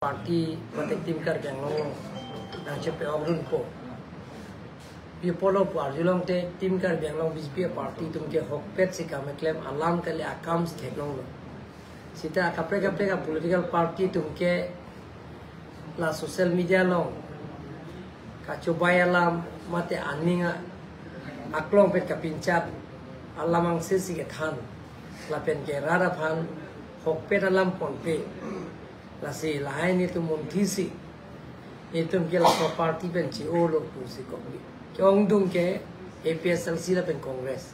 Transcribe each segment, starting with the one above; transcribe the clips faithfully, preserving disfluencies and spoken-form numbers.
Party mate Team Karbi Anglong nangchepe-ongdunpo. Pi apotlo pu arjulongte Team Karbi Anglong B J P party atum ke ahokpet si kam keklem alam kali, akam si theklonglo. Seta kaprek kaprek a-political party atum ke la social media along kachobai alam mate aning a-, aklong pen kapinchat alam angse si kethan, lapen ke rat aphan ahokpet alam ponpe. Lasi lahai nelitum munthi si, nelitum ke laso party pen che-olo pusi kok ke-ongdung ke A P H L C lapen Congress.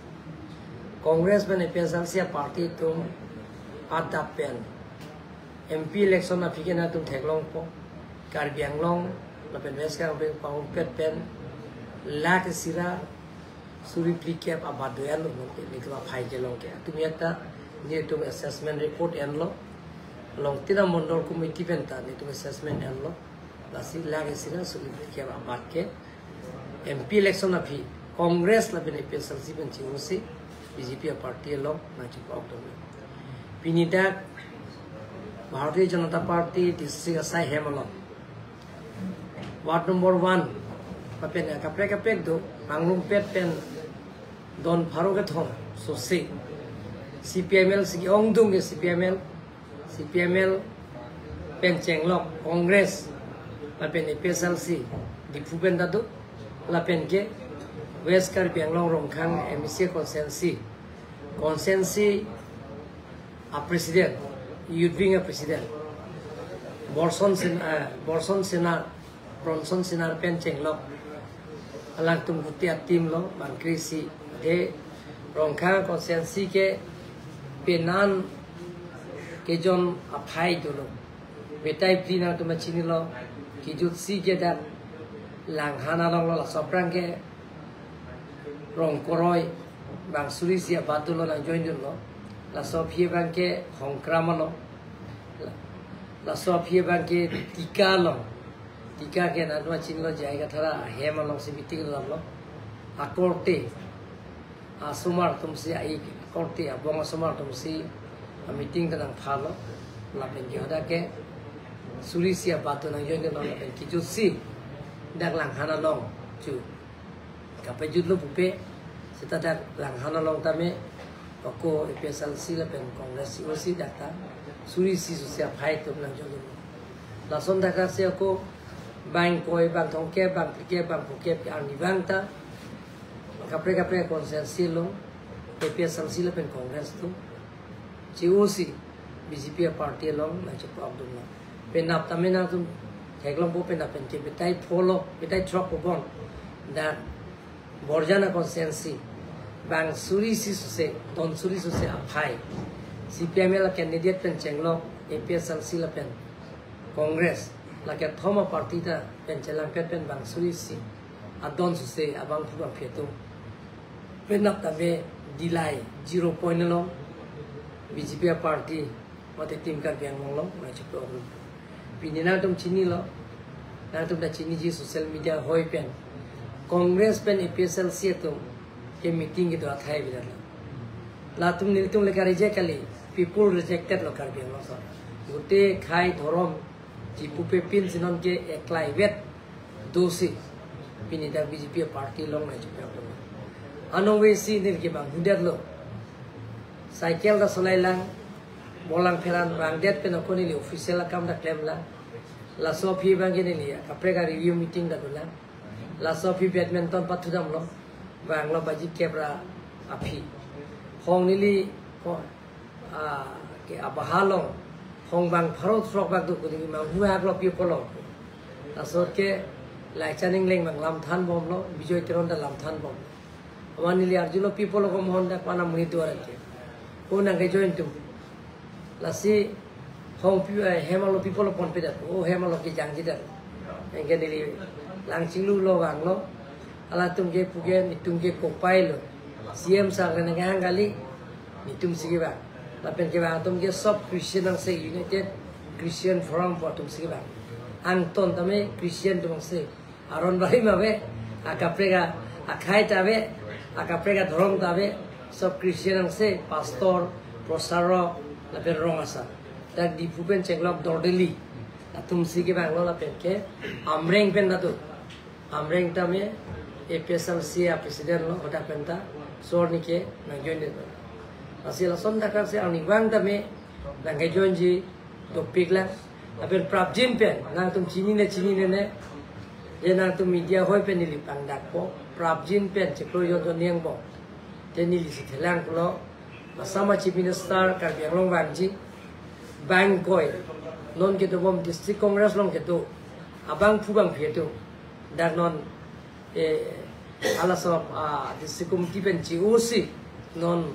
Congress pen A P H L C a-party atum adap pen M P election aphi ke nangtum theklongpo, Karbi Anglong lapen West Karbi Anglong pahokpet pen lakh isi ra suri phlikep abat do-anlo, nelitum aphai kelong ke. Atum ya ta nelitum assessment report enlo. Along tina mondol committee pen ta nelitum assessment enlo. Lasi lakh isi ra suri phlikep abat ke M P election aphi Congress lapen A P H L C pen che-o si B J P party along nangchepokdun. Pini dak Bharatiya Janata Party district asai hem along, ward number one, lapen kaprek kaprek do, Pangrumpet pen don pharo kethom sose C P I M L si ke-ongdung ke C P I M L, C P I M L pen chenglok Congress lapen A P H L C, Diphu pen ta do, lapen ke West Karbi Anglong Rongkhang M A C constituency, constituency a-president, youth wing a-president, Borson Sen-, eh, Borson Senar, Bronson Senar pen chenglok alangtum kuti a-team lo, bang kre-isi. Ante Rongkhang constituency ke penan kejon aphai dolo. Betai phli nangtum chinilo, kejut si ke dak Langhan along lo, laso aphrang ke Rongkoroi, bang suri isi abat dolo, nang-join dunlo. Laso aphi abang ke Hongkram along. La-, laso aphi abang ke Tika along. Tika ke nangtum chinilo, J I Kathar ahem along si meeting damlo. Akorte asomar atum si, ai akorte abong asomar atum si a-meeting ta nangphalo. Lapen ke hadak ke suri isi abat do, nang-join dunlo, lapen kejut si dak Langhan along chu kapejutlo pupe, seta dak Langhan along tame ako A P H L C lapen Congress che-o si dak ta suri isi sose aphai atum nang-join dunlo. Lason dak si ako bang ingkoi, bang thomkep, bang phlikep, bang phokep arni abang ta kaprek kaprek constituency along A P H L C lapen Congress atum che-o si B J P party along nangchepokdunlo. Penap tame nangtum theklongpo, penap pen ke betai pholo, betai throk pubon dak Borjan a-constituency bang suri isi sose, don suri sose aphai C P I M L a-candidate pen chenglok A P H L C lapen Congress, la kethom a-party ta pen chelangpet pen bang suri isi adon sose abangphu bangphi atum penap tame Dillai zero point along B J P party mate Team Karbi Anglong along nangchepokdun. Pini nangtum chinilo, nangtum ta chiniji social media hoi pen Congress pen A P H L C atum ke meeting kedo athai bidat lo. Latum nelitum le ka-reject kali, people rejected lo Karbi Anglong ason. Gute khei dhorom chipupe pinsi non ke eklai vet dosi pini dak B J P party along nangchepokdun. Anong vesi neli ke bang hudat lo. Cycle ta solai lang, bolang pheran vangdet pen ako neli official akam ta klem lang. Laso aphi abang ke neli kaprek a-review meeting ta dolang. Laso aphi badminton pathu damlo, vanglo baji kep ra aphi. Hong neli ko, ah, ke abaha along hong bang pharo throk bak do, kuni manghu hak lo pi apotlo. Laso ke Laichan Engleng bang lam thanbomlo, Bijoy Teron ta lam thanbom. Amat neli arjulo pi apotlo ko Mohon dak wana muni duar ke. Ko nang ke-join tum. Lasi hong pi, eh, hem along pi apotlo ponpedet. O hem along kejangjedet. Anke neli lang chinglulo, vanglo. Halatum ke pu ke netum ke kopai lo. C M sir ke nang kehang kali, netum si kevang. Lapen kevang atum ke sob Christian angse, United Christian Forum pu atum si kevang. Angton tame Christian atum angse. Aron barim ave, akaprek a-, akhei ta ave, akaprek adhorom ta ave, sob Christian angse, pastor, prosarok, lapen rong asar. Dak Diphu pen chenglok Dordeli. Atum si kevanglo lapen ke Amreng pen ta do. Amreng tame A P H L C a president lo, hadak pen ta sor ni ke nangjoin de. Lasi lason dakar si arnivang tame nangkejoinji dopik lang. Lapen prapjin pen nangtum chinine chinine ne, je nangtum media hoi pen neli pangdakpo, prapjin pen chiklo jon jon niang bo. Te neli si thelang pulo, asama Chief Minister Karbi Anglong vangji, bang ingkoi, non kedobom District Congress along kedo, abangphu bangphi atum, dak non, eh, halaso, ah, District Committee pen chi-o si, non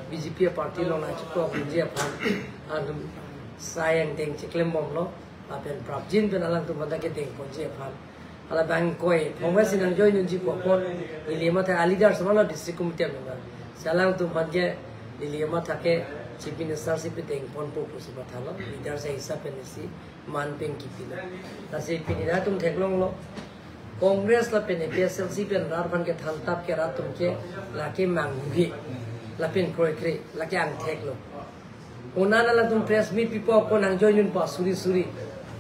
B J P party along nangchikokji aphan, atum sai angdeng chiklembomlo, lapen prapjin pen alangtum aphan ta kedengponji aphan. Hala bang ingkoi, Congress si nangjoin unji pu apot, neli matha a leader sama lo District Committee member. Si alangtum aphan ke, neli matha ke Chief Minister si pedengponpo pusi mathalo, leader si hisap pen si man pen kipilo. Lasi pini nangtum theklonglo, Congress lapen A P H L C pen rat aphan kethan tap ke rat atum ke lake manghuhe, lapen kroikre, lake angthek lo. Onan alangtum press meet pipo, ko nangjoin unpo suri suri.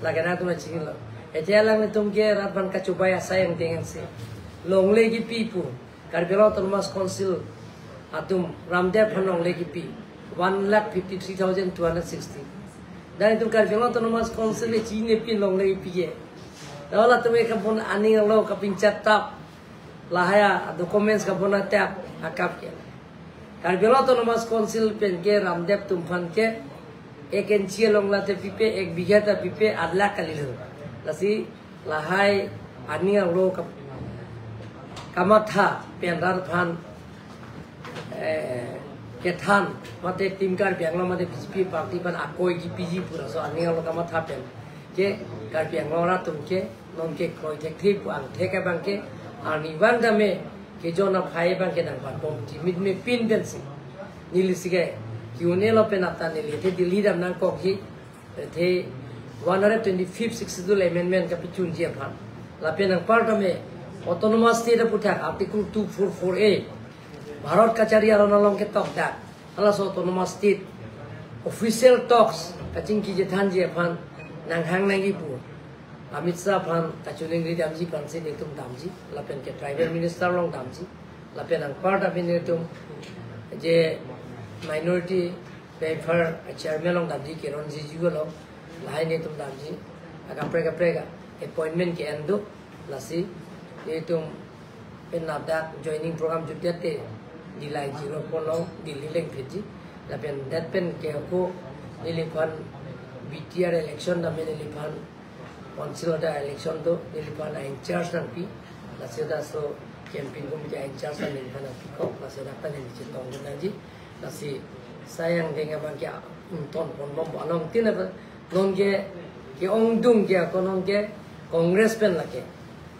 Lake nangtum chinilo. Ete alanglitum ke rat aphan kachobai asai angdeng si. Longle kipi pu. Karbi Anglong Autonomous Council atum Ramdev aphan longle kipi. One lakh fifty-three thousand two hundred sixty. Dan itum Karbi Anglong Autonomous Council le chinine pin longle kipi ke. Lalu atum ke kapon aning lo kapinchot tap. Lahai a documents kapon atap akap ke. Karbi Anglong Autonomous Council pen ke Ramdev atum aphan ke ek inchi along late pipe, ek bigha ta pipe, ad lakh kalilo. Lasi lahai aning lo kap-, kamatha pen rat aphan, eh, kethan, mate Team Karbi Anglong mate B J P party aphan akoi kipiji pu laso aning lo kamatha pen ke Karbi Anglong rat atum ke non ke kroi thekthe pu angthek abang ke arnivang tame kejon aphai abang ke nangpabom chimit me pin pensi. Neli si ke Q and A lo pen apta neli te Delhi dam nangkokji, te one hundred twenty-fifth Sixth Schedule Amendment kapichunji aphan. Lapen anpar tame Autonomous State aputhak Article two four four A, Bharat kachari aron along ketok dak, halaso Autonomous State official talks kachingki chethanji aphan nanghang nangji pu Amit Shah aphan kachiningri damji aphan si netum damji, lapen ke Tribal Minister along damji, lapen anpar ta pini netum je Minority Welfare Chairman along damji, Kiren Rijiju along, lahai netum damji, akaprek kaprek appointment ke-en do, lasi netum pen ladak joining program jutdet te Dillai Zero ponlo, Delhi lengphitji. Lapen det pen ke ako neliphan B T R election tame neliphan council ada election do, neliphan a in charge nangpi. Lasi laso campaign committee a in charge neliphan nangpikok, lasi dak ta neli chetong nangji. Lasi sai angdeng abang ke, mm, tonponbom along tin apa, non ke, ke-ongdung ke ako non ke Congress pen lake.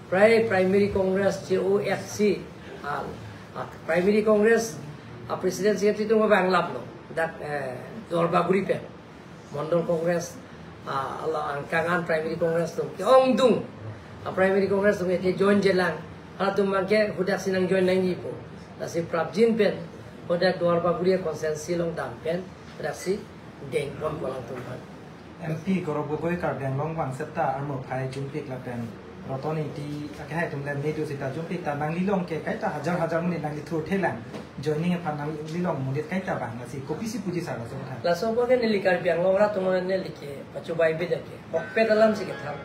Prai Primary Congress, C O X C, ah, ah, Primary Congress, ah, President Secretary atum bang laplo. Dak, eh, Duarbagori pen. Mondol Congress, ah, ala angkangan Primary Congress atum ke-ongdung. Ah, Primary Congress atum ke join jelang. Halatum abang ke hadak si nangjoin nangji pu. Lasi prapjin pen hadak Duarbagori constituency along dam pen hadak si dengponpo alangtum aphan. M P Gaurav Gogoi Karbi Anglong vangset ta armo phai jumpik lapen Roton Engti akehai atum le medu sita jumpik ta nanglilong ke kaita hajar hajar monit nangli thurthelang, joining aphan nanglilong monit kaita vang, lasi kopisi puji sar laso kotha? Laso apot ke neli Karbi Anglong rat atum neli ke pachobai beda ke. Hokpet alam si kethan.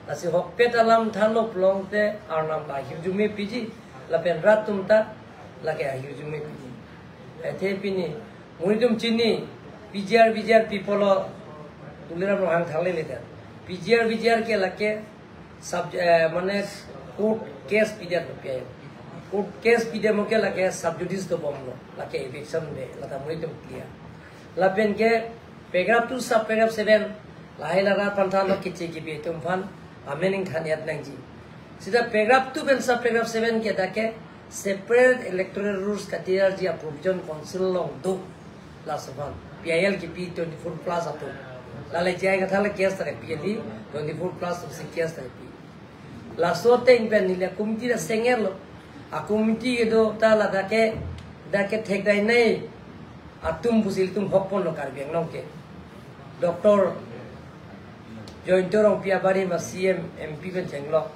Lasi hokpet alam thanlo pulote Arnam ta ahirjume piji, lapen rat atum ta lake ahirjume piji. Athe pini monit atum chini, P G R V G R pipo lo, Tuliram Ronghang thangle le ta. P G R V G R ke lake sub, eh, mane court case pidet lo P I L. Court case pidet mo ke lake sub judice dobomlo, lake eviction de, lata monit atum clear. Lapen ke paragraph two sub paragraph seven, lahai la rat aphan thanlo kiche kibi atum aphan, amending than yat nangji. Sita paragraph two pen sub paragraph seven ke dak ke separate electoral rules katiyarji a-provision council along do. Laso aphan P I L kipi twenty-four plus atum. Lale J I Kathar le case ta kepi di, twenty-four plus atum si case ta kepi. Laso ateng pen neli committee ta sengel lo. A-committee kedo ta ladak ke, dak ke thekdai nai atum pusi ilitum hokponlo Karbi Anglong ke. Doctor Jayanta Rongpi abarim a C M M P pen chenglok.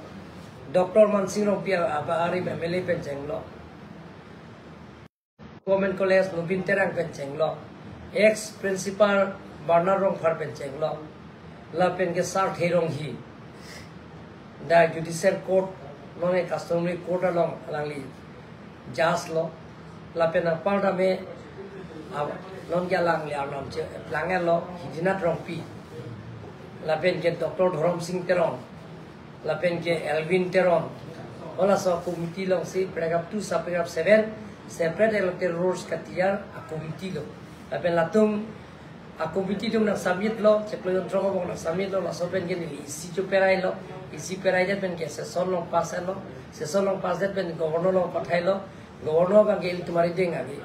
Doctor Mansing Rongpi abarim M L A pen chenglok. Government College Nobin Terang pen chenglok. Ex Principal Bernard Rongphar pen chenglok. Lapen ke Sarthe Ronghi. Da Judicial Court, non Customary Court along alangli judge lo. Lapen apar dame, ah, non ke alangli arnam che, Plange lo, Hidinath Rongpi. Lapen ke Doctor Dhorom Sing Teron. Lapen ke Elwin Teron. Halaso committee alongsi paragraph two sub paragraph seven, separate electoral rolls katiar a committee lo. Lapen latum a committee atum nang submit lo, chiklo jonthrok abang nang submit lo, laso pen ke neli E C choperailo, E C perai det pen ke session along pass lo, session along pass det pen governor along pathailo, governor abang ke ilitum arideng ave.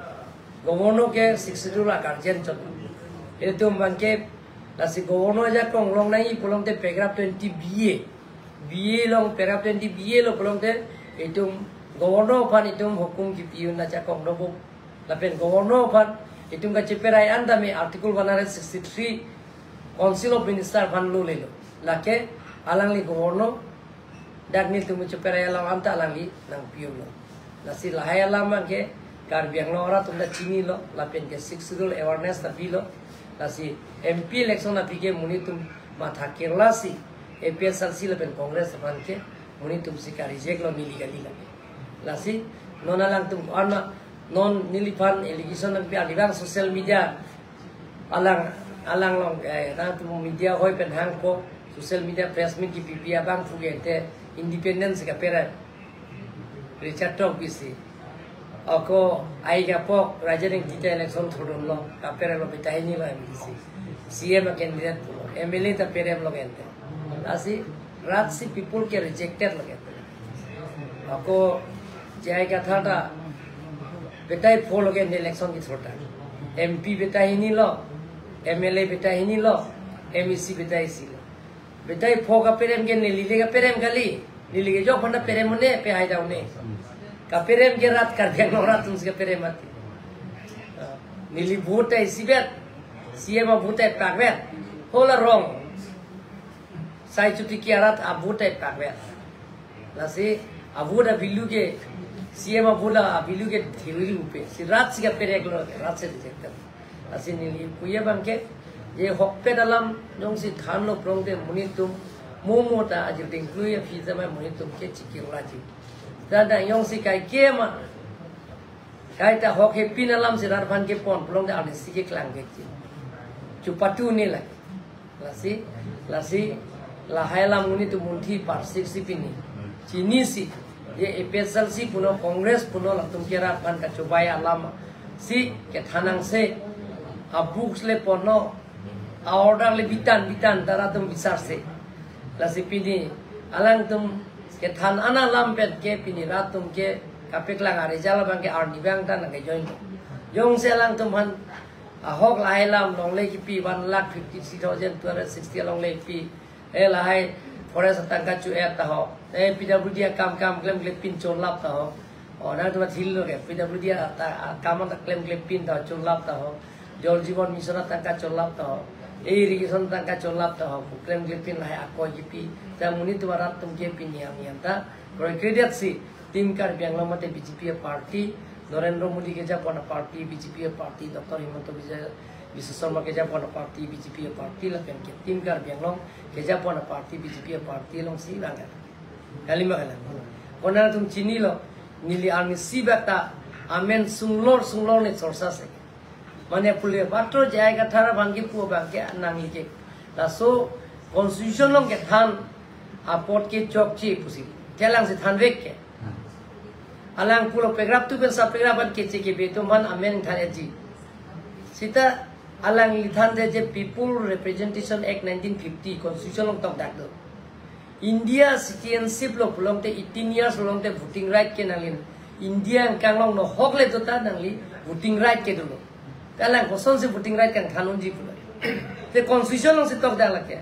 Governor ke Sixth Schedule a guardian chot. Ilitum abang ke lasi governor ajakong long nangji pulote paragraph twenty B A. B A along paragraph twenty B A lo pulote itum governor aphan itum hukum kipi un ajakong dobo. Lapen governor aphan itum kacheperai an dame Article one hundred sixty-three Council of Minister aphan lo lelo. Lake alangli governor, dak nelitum cheperai alam anta alangli nangpi un lo. Lasi lahai alam abang ke Karbi Anglong arat atum ta chinilo, lapen ke Sixth Schedule awareness ta pilo. Lasi M P election aphi ke monit atum matha kerlasi A P H L C lapen Congress aphan ke monit atum si ka-reject lo neli kali lake. Lasi non alangtum ko-an ma, non neliphan allegation nangpi alibang social media alang, alang along, eh, nangtum media hoi pen hangpo, social media press meet kipipi abang puke te independence kaperem. Richard Tokbi si. Ako ai kapok Raja Reng Tita election thurdun lo, kaperem lo betai hini lo M D C. C M a candidate pulo, M L A ta perem lo gente. Lasi rat si people ke rejected lo gente. Ako J I Kathar ta betai pho lo gente election kethur ta. M P betai hini lo, M L A betai hini lo, M A C betai isi lo. Betai pho kaperem ke neli le kaperem kali. Neli ke jok panda perem un-e, pehai ta un-e. Kaperem ke rat Karbi Anglong arat atum si kaperem mati. Neli vote ta isi bet, C M a vote ta pak bet. Hala rong. Sai chuti ki arat a vote ta pak bet. Lasi a vote a value ke, C M a vote a value ke theory upe. Si rat si kaperek lo, rat si rejected. Lasi neli puya abang ke, je hokpet alam jongsi thanlo pulote monit atum, mo mo ta ajir dingklui aphi ta mai monit atum ke chikir laji. Tanda jongsi kaike ma, kaita hok hepin alam si rat aphan kepon pulote arnisi keklang ke chi. Chupatu ne lake. Lasi, lasi, lahai alam monit atum munthi parsik si pini. Chinisi, je A P H L C puno, Congress puno, latum ke rat aphan kachobai alam si kethan nangsi, a books le ponlo, a order le bitan, bitan, ta rat atum bisarse. Lasi pini, alangtum kethan an alam pen ke pini rat atum ke kapeklang a result abang ke arni abang ta nangke join. Jongsi alangtum aphan ahok lahai alam longle kipi one lakh fifty-three thousand two hundred sixty longle kipi. Eh, lahai forest atangka chu-et ta ho. Eh, P W D akam kam klemkle pin chorlap ta ho. O, nangtum thilo ke, P W D ata, akam ta klemkle pin ta chorlap ta ho. Jal Jeevan Mission atangka chorlap ta ho. Eh, irrigation atangka chorlap ta ho. Klemkle pin lahai akoi kipi. Ta monit atum arat atum ke pini niam niam ta. Kroi kredit si, Team Karbi Anglong mate B J P a party, Narendra Modi kejapon a party, B J P a party, Doctor Himanta Biswa, Biswa Sarma kejapon a party, B J P a party, lapen ke Team Karbi Anglong kejapon a party, B J P a party alongsi vang. Kali ma kalang. Konat atum chinilo, neli arnisi bak ta, amen sunglor sunglor ne chorsa se. Mane pule patro J I Kathar abang ke pu abang ke nangli ke. Laso constitution along kethan apot ke chokche pusi. Kelang si thanvek ke. Alang pulo paragraph two pen sub paragraph one keche ke be atum aphan amen than eji. Sita alangli than de je People Representation Act nineteen fifty constitution along tokdak do. India citizenship lo pulote eighteen years pulote voting right ke nangli. India angkang along nohok le dota nangli voting right ke dolo. Kalang kosonsi voting right kangthan unji pulo. Te constitution alongsi tokdak lake.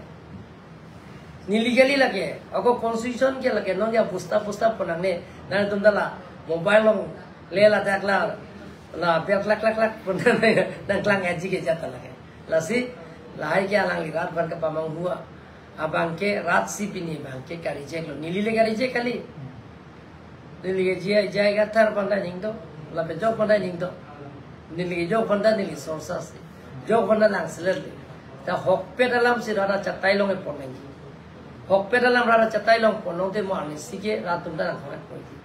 Neli kali lake. Ako constitution ke lake non ya pusta pusta pon nangne. Nangtum ta la mobile along le ladak la, la bell klak klak klak pon nangklang eji ke jat ta lake. Lasi lahai ke alangli rat aphan kapamanghu a. Abang ke rat si pini abang ke ka-reject lo. Neli le ka-reject kali. Neli ke jai, jai kathar panda ningdo. Lapen jok panda ningdo. Neli ke jok panda neli sorsa si. Jok panda nang selet le. Ta hokpet alam si rara chatai long e pon nangji. Hokpet alam rara chatai long pon nang te mo ani si ke rat atum ta nang khorat pon ji.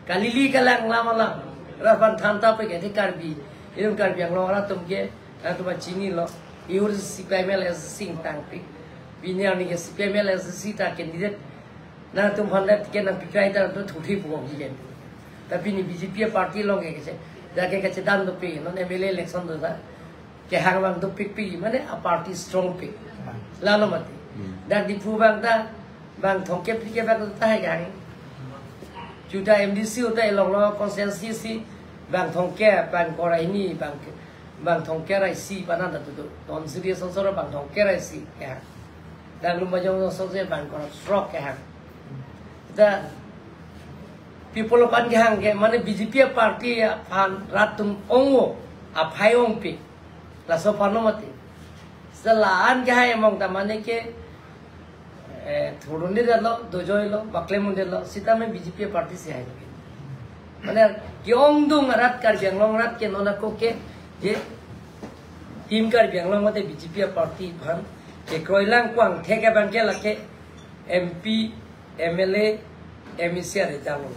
Kalili kalang lam alam. Rat aphan than ta pe ke the Karbi. Irum Karbi Anglong rat atum ke, rat atum chini lo. Ihur C P I M L S sing tang pi. Bini ani ke C P I M L S si ta candidate. Nangtum aphan ta ticket nang pikrai ta to thuthi pukok ji ken. Tapi ni B J P party along ke kese. Jake kachedam dope non M L A election do ta. Kehang abang dopik pi, mane a party strong pi. Lalo mati. Hmm. Dak Diphu abang ta, bang Thongkep Phlikep abang ta hai kehang. Juta M D C uta elong lo constituency si, bang Thongkep, bang Koraini, bang, bang Thongkep Raisi, panan ta tutu. Ton Sri Sosoro bang Thongkep Raisi, ya. Dak Lumbajong Sosoro bang Korat Srok kehang. Ta people aphan kehang ke, mane B J P party aphan rat atum ongvo, aphai ongpi. Laso aphan lo mati. Sela an kehai among ta mane ke, eh, thurun de lo, dojoi lo, baklem un de lo, sitame B J P party si hai lo ke. Mane ke-ongdung arat Karbi Anglong arat ke non ako ke, je Team Karbi Anglong mate B J P party aphan, kekroi lang kwang thek abang ke lake M P, M L A, M A C are jalo.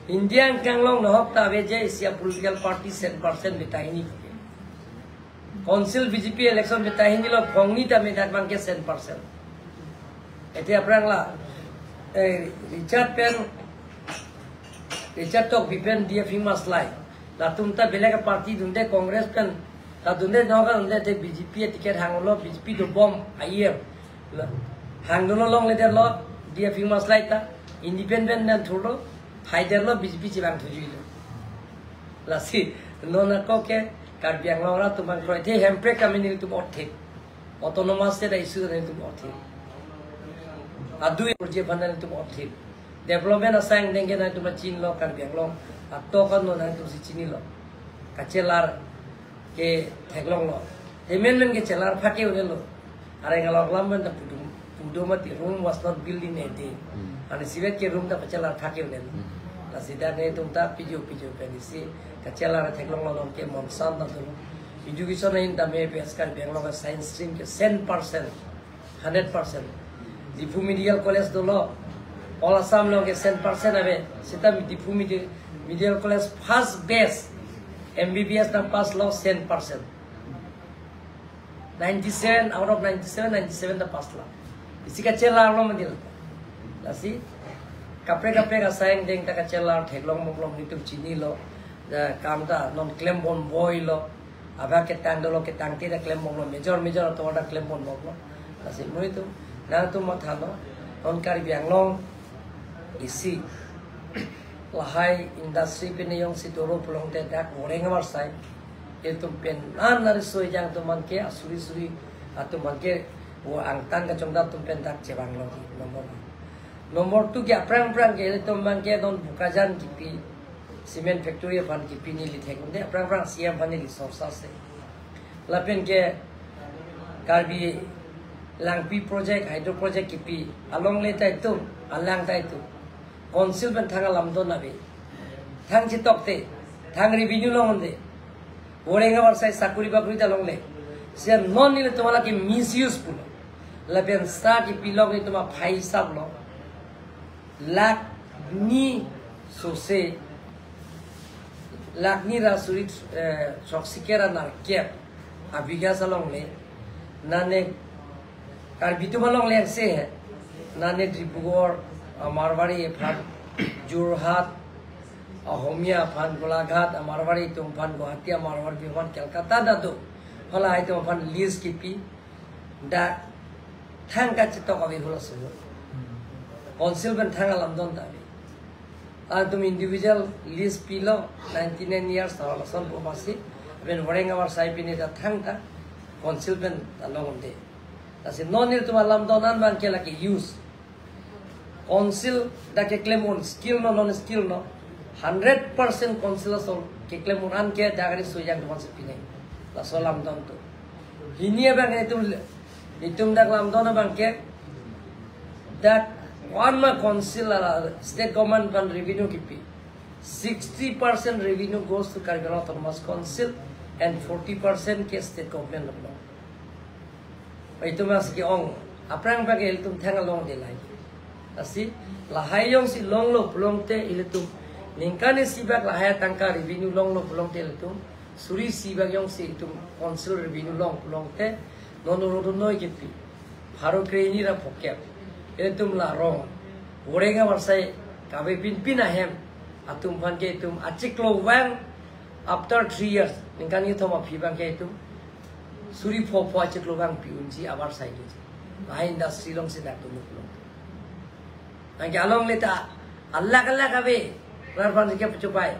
India angkang along nohok ta ave je isi a political party cent percent betahini. Council B J P election betahini lo phongni ta me dak abang ke cent percent. Ete aphrang la, eh, Richard pen, Richard Tokbi pen D F Ingmaslai. Latum ta belek party dunde Congress pen. Ta dunde nohok dunde te B J P ticket hanglo B J P dobom ayer. La, hangdunlo longle derlo, D F Ingmaslai ta, independent pen thurlo, hai derlo, B J P chevang thujuilo. Lasi, non ako ke, Karbi Anglong rat atum abang kroi, the Hemprek kami nelitum othe. Autonomous state issue nelitum othe. Adu urje aphan nelitum othe. Development asang dengke nangtum chinilo Karbi Anglong. Ato kan non nangtum si chinilo. Kachelar ke theklonglo. Hemen men ke chelar phake unelo. Areng alok lam men ta pudum, pudum mati, room was not built in a day. Hmm. Ani sibet ke room ta pachelar phake unelo. Hmm. Lasi dak netum ta pijo pijo pen isi kachelar theklonglo, non ke monsan ta dolo. Education ahin ta me P S Karbi Anglong ke science stream ke cent percent. Hundred percent. Diphu Medical College dolo. All Assam along ke cent percent ave. Sita Diphu Medi-, Medical College first batch M B B S ta pass lo cent percent. Ninety-seven out of ninety-seven, ninety-seven ta pass lo. Isi kachelar lo mandil. Lasi kaprek kaprek asang deng ta kachelar theklong moklong nelitum chinilo. Ja kam ta non klem bon boi lo. Abang ketang dolo, ketang te ta klem bomlo, major major ator ta klem bomlo. Lasi mo itum, nangtum matha lo, non Karbi Anglong isi lahai industry pen jongsi doro pulote dak Voreng Avarsai. Itum pen an nari soi jang atum abang ke asuri suri atum abang ke vo angtan kachongda atum pen dak chevanglo, number one. Number two ke aphrang aphrang ke itum abang ke non Bokajan kipi, cement factory aphan kipi neli theklong de, aphrang aphrang C M aphan neli sorsa se. Lapen ke Karbi Langpi project, hydro project kipi, alongle ta itum, alang ta itum. Council pen thang alam don ave. Thang chetok te, thang revenue long de. Voreng Avarsai sakuri bakuri ta longle. Sita non nelitum hala ke misuse pulo. Lapen sita kipi long nelitum aphai hisap lo. Lakh ni sose, lakh ni ra suri, eh, throksi kre ra nerkep abigha si longle. Nane Karbi atum along lengse he. Nane Dibrugarh, ah, Marwari aphan, Jorhat, ah, Ohmiya aphan, Golaghat, ah, Marwari atum aphan, Guwahati, ah, Marwari aphan, Kolkata ta do. Hala itum aphan lease kipi. Dak thang kachetok ave hula sulo. Council pen thang alam don ta ave. Latum individual lease pilo, ninety-nine years ta lason po masi. Pen Voreng Avarsai pine ta thang ta council pen ta long de. Lasi non nelitum alam don an abang ke lake use. Council dak keklem un skill no, non skill no, hundred percent council asol keklem un an ke dak ari soi jang atum si pine. Laso alam don tu. Hini abang itum le-, Itum dak lamdon abangke, dak one ma council la state government aphan revenue kipi. Sixty percent revenue goes to Karbi Anglong Autonomous Council and forty percent ke state government along. Itum asi ke-ong, aphrang abangke itum thang along de lai. Lasi, lahai jongsi longlo pulote ilitum, ningkan isi bak lahai tangka revenue longlo pulote ilitum, suri isi bak jongsi itum council revenue long pulote, non urodun noi kipi. Pharo kre-hini ra phokep. Itum la rong. Goreng awarsai kave pinpin ahem atum aphan ke itum achiklo vang after three years. Ningkan kethom aphi abangke itum suri pho pho achiklo vang pi unji awarsai ke. Lahai industry alongsi dak dunuk long. Anke alongle ta alak alak ave, rat aphan ke pachopai.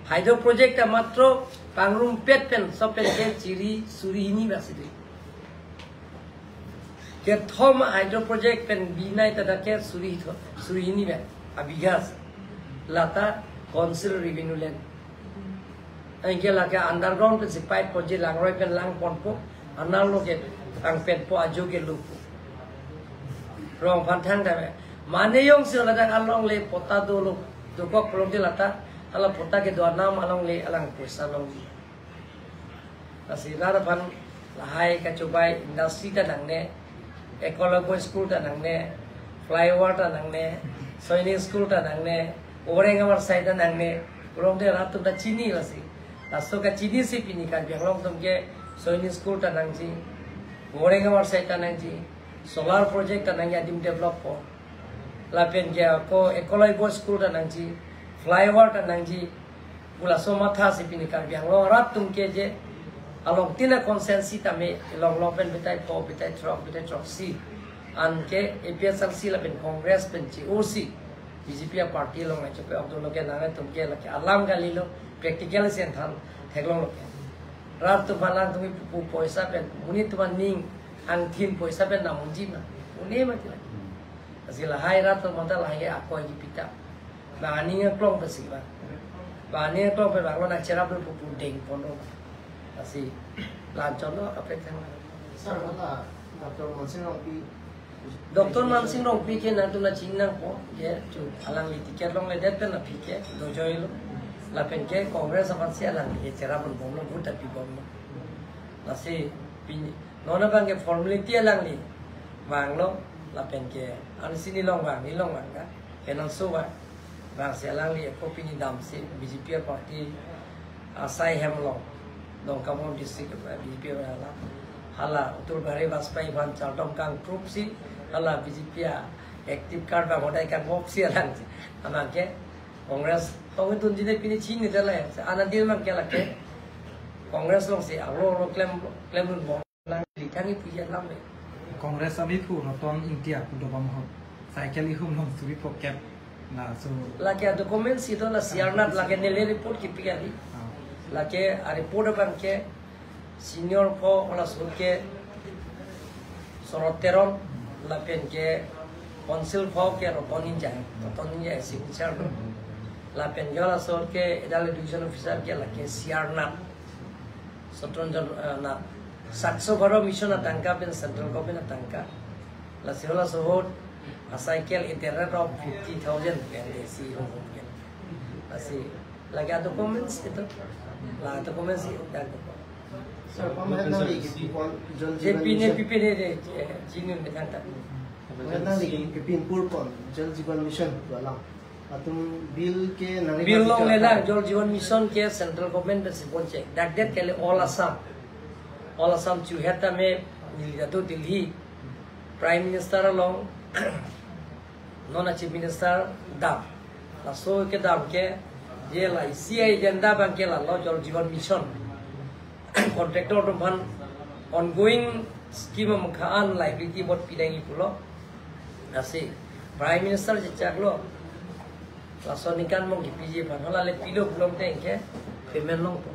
Hydro project ta matro pangrumpet pen, so pen ke chiri suri hini basi dei. Kethom hydro project pen binai ta dak ke suri tho, suri hini pen abighas. Lata council revenue land. Anke lake underground pensi pipe ponji langroi pen lang ponpo, anerlo ke lang penpo ajo ke lupo. Rong aphan thang dame. Mane jongsi ladak alongle patta dolo, dokok pulote lata, hala patta kedo anam alongle alang poisa longji. Lasi rat aphan lahai kachobai industry ta nangne, Eklavya school ta nangne, flyover ta nangne, Sainik school ta nangne, Goreng awarsai ta nangne, pulote rat atum ta chini lasi. Laso kachinisi pini Karbi Anglong atum ke Sainik school ta nangji, Goreng awarsai ta nangji, solar project ta nangji adim develop po. Lapen ke ako Eklavya school ta nangji, flyover ta nangji, pu laso mathasi pini Karbi Anglong rat atum ke je along tina constituency tame along long pen bitai pho, bitai throk, bitai throksi. Anke A P H L C lapen Congress pen che-osi B J P a party along nangchokpe ok dolo ke nangtum ke lake alam kalilo, practical si an than theklonglo ke. Rat atum aphan nangtum pu poisa pen, monit atum aning angthin poisa pen nang unji ma. Une mati lake. Lasi lahai rat atum aphan ta lahai ke akoi kipi ta. Bang aning aklong pensi bang. Bang aning aklong pen bang lo nangcherap lo pu pu deng ponlo. Lasi la-anchotlo kaprek thang. Sir, hala Doctor Mansing Rongpi. Doctor Mansing Rongpi ke nangtum nangchini nangpo, ke chu alangli ticket longledet pen aphi ke dojoilo. Lapen ke Congress aphansi alangli ke cherap pon bomlo, vote ta pi bomlo. Lasi pini non abangke formality alangli vanglo, lapen ke ansi nelong vang, nelong vang ka, Financial vang. Vangsi alangli ako pini damsi B J P a party asai hem along, Dongkamukam district B J P a hala, hala Atal Bihari Vajpayee aphan chardom kangtrup si, hala B J P a active card bang hodai kangvop si alangsi. Amang ke Congress tong dunji de pini chini de la. Anadir mang ke lake Congress alongsi arlo arlo klem, klemdun bom. Nangli thang ipu ya lam le. Congress avi phu Roton Ingti pu dobom ho. Cycle ihum along suri phokep. Laso. Lake a-document si do la C R Nath lake neli report kipi kali. Ah. Lake a-report abangke senior pho halaso ke Sorot Teron, lapen ke council pho ke Roton Ingti, Roton Ingti signature do. Lapen ke halaso ke adult education officer ke lake C R Nath. Sotron jon, eh, na, Swachh Bharat Mission atangka pen central government atangka. Lasi halaso ahut a-cycle at the rate of fifty thousand pen de si hum hum ke. Lasi lake a-documents itu. La documents itu. Sir, pam nangli kepipon Jal Jeevan Mission. Pipine, pipine de, eh, chini me thangta. Nangli kepipon Jal Jeevan Mission pu alam. Latum bill ke nangli bill long le nang, Jal Jeevan Mission ke central government pensi ponche. Dak det ke le All Assam. All Assam chuhet tame neli atu Delhi Prime Minister along, non a-Chief Minister dam. Laso kedam ke je la isi a-agenda abangke lalo Jal Jeevan Mission. Contractor atum aphan ongoing scheme amukha an liability bot pidang ipulo. Lasi Prime Minister chechaklo. Laso aningkan mong kipiji aphan. Hala le pilo pulote ke payment longpo.